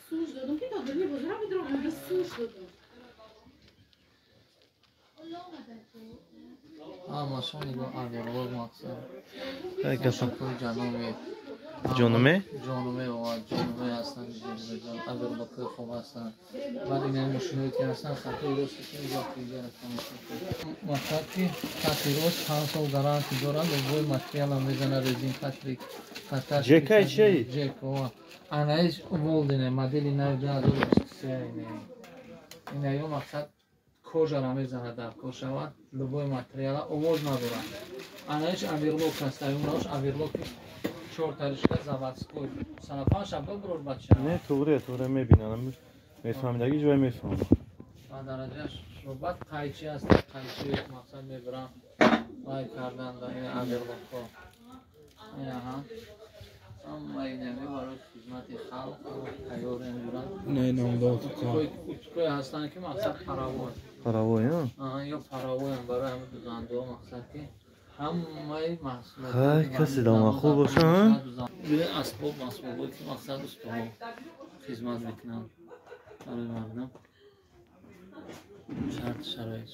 Сумш додам, ки то дурни бозора бидурам, 20 сумш додам. Ҳамашон нигоҳ, оверлок, мақсад. Ай, касан. Ҷаноме. Ҷономе? Ҷономе, ова, ҷономе ҳастанд, оверлокҳои хуб ҳастанд. Баъд ина мошиное ки ҳастанд, хатои рост ки нигоҳ ки мақсад ки хати рост 5 сол гарантӣ доранд, любой материалам мезана, резинка трик. Ҷекай чиай? Ҷек, ова. Анаиш Волдине, модели нави 2023 ине. Инаё мақсад кожара мезана, дар кор шавад, любой материала, овоз надорад. Анаиш оверлок аст, аюнаош оверлоки чортаришка, заводской. Салафан шаб биброр, бача. Не, туғре, туғре, мебинам. Мефаҳмидаги ҷой мефаҳмам. Ба дараҷаш баъд қайчи аст, қайчи мақсад мебарам вай кардан да ин оверлокҳо. Инаҳа. Ҳама инами барои хизмати халқ тайёр мебуранд. Не, намдод. Утукое ҳастанд, ки мақсад паровой. Паровой, а? Ё паровоям барои ҳама дузандуҳо, мақсад ки ҳамаи маҳсулот. Хай, касе дамахул боша, а? Асбоб масбобое ки мақсад устоҳо хизмат мекунанд барои мардум, шарт шароит.